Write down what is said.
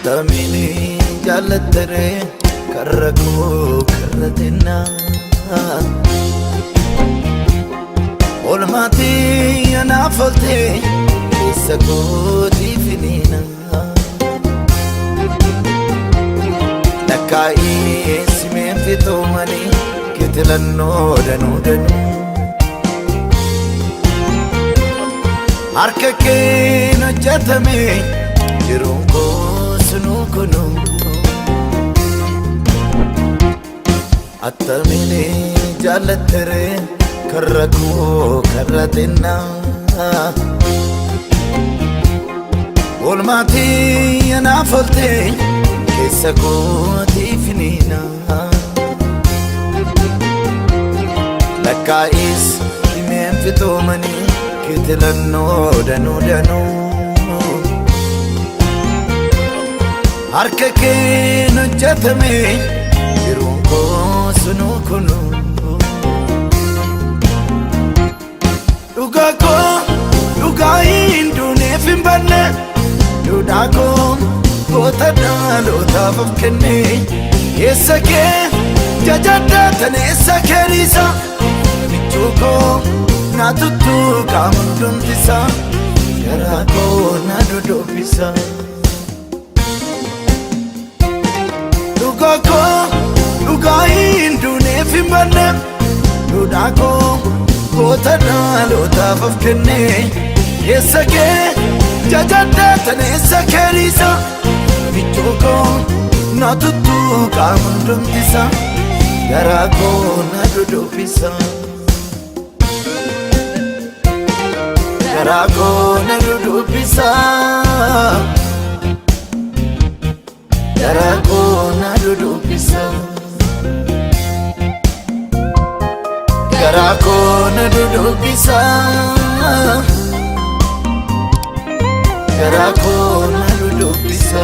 Attamiin jaallattere karra koo karra xinnaa. Olmaatii anaaf ooltee keessa kootii finiina. Lakkaa'ee simeen fixoomanii kitilannoo danuu danuu. Harka keen hojjetame jiruun koo sunuu kunuu. Attamiin jaallattere karra koo karra xinnaa. Oolmaatii anaaf ooltee keessa kootii finiina. Lakkaa'is himeen fixoomanii kitilannoo danuu danuu. Harka keen hojjetame jiruun koo sunuu kunuu. Dhugaa koo dhugaa hin duuneef hin banne, duudhaa koo goota dhalootaaf of kenne. Keessa kee jajaddaa taneessa keeriisa, michuu koo na tuttuu qaama hundumtisa, garaa koo na dodobbisa. Dhugaa koo dhugaa hin duuneef hin banne, duudhaa koo goota dhalootaaf of kenne. Keessa kee jajaddaa taneessa keeriisa, michuu koo na tuttuu qaama hundumtisa, garaa koo na dodobbisa. Garaa koo na dodobbisa. Garaa koo na dodobbisa. Garaa koo na dodobbisa. Garaa koo na dodobbisa.